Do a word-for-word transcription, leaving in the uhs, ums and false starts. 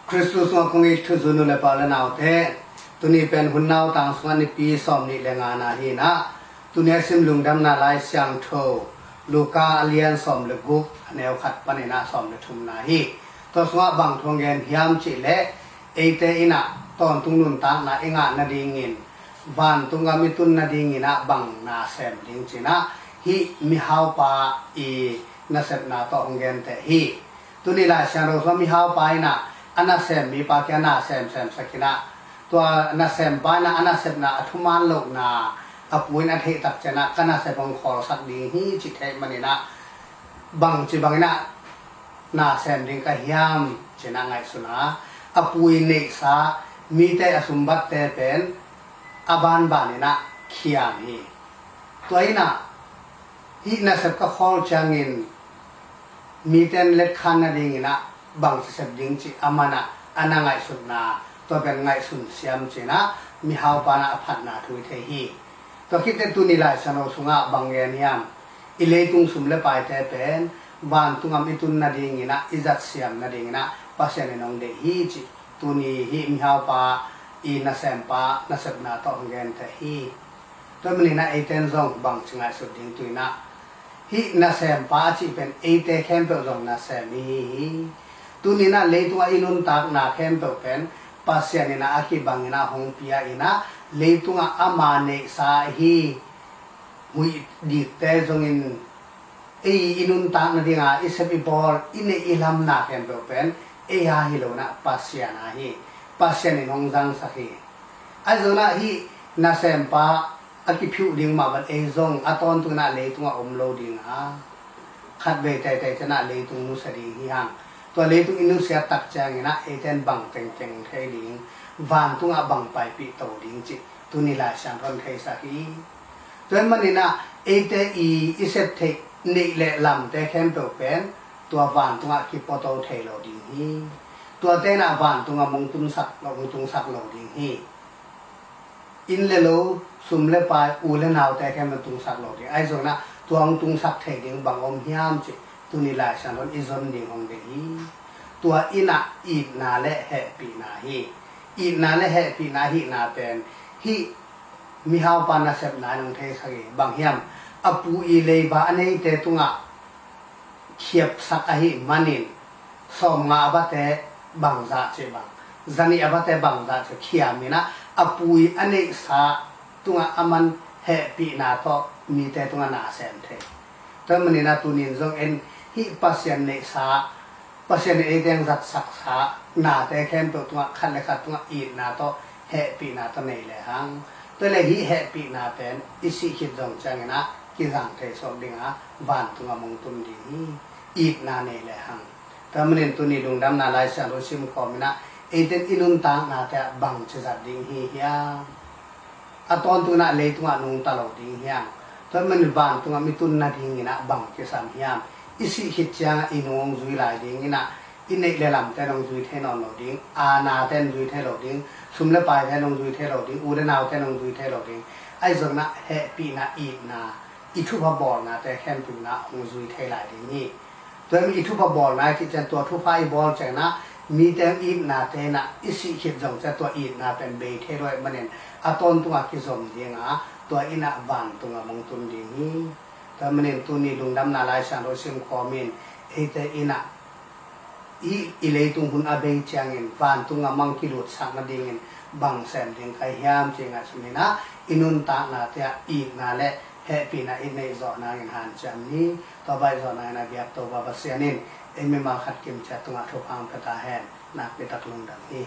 Khristu sungah kong it thuzui nu le pa u le naute, tuni pen hun nautang sungah nipi sawm nih le nga na hi inah, tuni a sim Lungdamna Lai Siangtho Luka a lian sawm le guk, a neu khat panin ah sawm le thum na hi. Tua sungah bang thu hong gen hiam cih leh, eite inah tawntung nuntakna i ngah nadingin vantung gam i tun nadingin ah bang na sem ding ci inah, hih mihaupa i nasepna tawh hong genteh hi. Tuni Lai Siangtho sungah mihaupa inah a nasem mipa kiang na semsem sak inah, tua nasempa inah a nasepna a thuman lohna a pu in a theih tak ciangin ah ka nasep hong khawlsak ding hi cih theih manin ah, bangci bangin ah na sem ding ka hiam ci inah ngaihsun a, a pu i neihsa mite a sumbatte pen a banban inah khiam hi. Tua inah hih nasep ka khawl ciangin mite in letkhan nadingin ah bangci sep ding cih a man ah a na ngaihsutna, tua pen ngaihsun siam ci inah mihaupa inah a phatna thu i thei hi. Tua khit teh tuni Lai Siangtho sungah bang gen hiam, i leitung sum le paite pen vantung gam i tun nadingin ah, i zatsiam nadingin ah Pasian in hong deih hi cih tuni hih mihaupa i nasempa nasepna tawh hong genteh hi. Tua manin ah eite in zong bangci ngaihsut ding tu inah, hih nasempa a cih pen eite khempeuh zong nasem i hi hi. Tuni inah leitungah i nuntakna khempeuh pen Pasian inah a kibang inah hong pia inah, leitungah ama neihsa hi huih dikte zongin ei i nuntak nadinga i sep i bawl, i neih i lamna khempeuh pen ei a hi lo inah Pasian a hi. Pasian in hong zangsak hi. Ahi zongin ah hih nasempa a kiphiuh ding mah bang ei zong a tawntung inah leitungah om lo ding a, khatvei teitei ciangin ah leitung nusia ding hi hang. Tua leitung i nusiat tak ciangin ah eite in bang tengteng thei ding, vantungah bang paipih to ding cih tuni Lai Siangtho in theisak hi. Tua ahih manin ah eite i, i sep theih neih le lamte khempeuh pen tua vantungah kipuato thei lo ding hi. Tuate inah vantungah hong tunsak lo, hong tungsak lo ding hi. Inn le lo, sum le pai, u le naute khempeuh tungsak lo ding. Ahi zongin ah tua hong tungsak thei ding bang om hiam cih tuni Lai Siangtho in i zon ding hong deih hi. Tua inah itna le hehpihna hi. Itna le hehpihna hihna pen hih mihaupa nasepna in hong theisak hi. Bang hiam, a pu i leiba a neite tungah khiapsak ahih manin, sawmnga a vate bangzah cih bang, zanih a vate bangzah cih khiam inah, a pu i a neihsa tungah a man hehpihna tawh mite tungah na sem thei. Tua manin ah tunin zong en hih Pasian neihsa, Pasian in eite hong zatsaksa nate khempeuh tungah khat le khat tungah itna tawh, hehpihna tawh nei lehang, tua le hih hehpihna pen i sih khit zong ciangin ah kizang thei sawk ding a, vantungah hong tun ding hi. Itna nei lehang. Tua manin tuni Lungdamna Lai Siangtho sim khawm inah eite in i nuntaknate ah bangci zat ding hi hiam? A tawntung inah leitungah nungta lo ding hiam? Tua manin vantungah i tun nadingin ah bang kisam hiam? I sih khit ciangah i nung hong zui lai ding inah, i neih le lamte in hong zui thei nawn lo ding, a nate in zui thei lo ding, sum le paite in hong zui thei lo ding, u le naute in hong zui thei lo ding. Ahi zongin ah hehpihna, itna, i thupha bawlnate khempeuh inah hong zui thei lai ding hi. Tua hi, i thupha bawlna i cih ciang tua thupha i bawl ciangin ah mite hong itnate inah i sih khit zong ciang tua itna pen bei thei lo ahih manin a tawntungah kizom ding a, tua inah vantungah hong tun ding hi. Tua manin tuni Lungdamna Lai Siangtho sim khawm in eite inah i, i leitung hun a bei ciangin vantungah mang kilutsak nadingin bang sem ding ka hiam cih ngaihsun inah i nuntaknate ah itna le hehpihna i neih zawh nangin hanciam ni. Tua baih zawh nangin a biak Topa Pasian in ei mimal khat kimciat tungah thupha hong pia ta hen. Nakpi tak lungdam hi.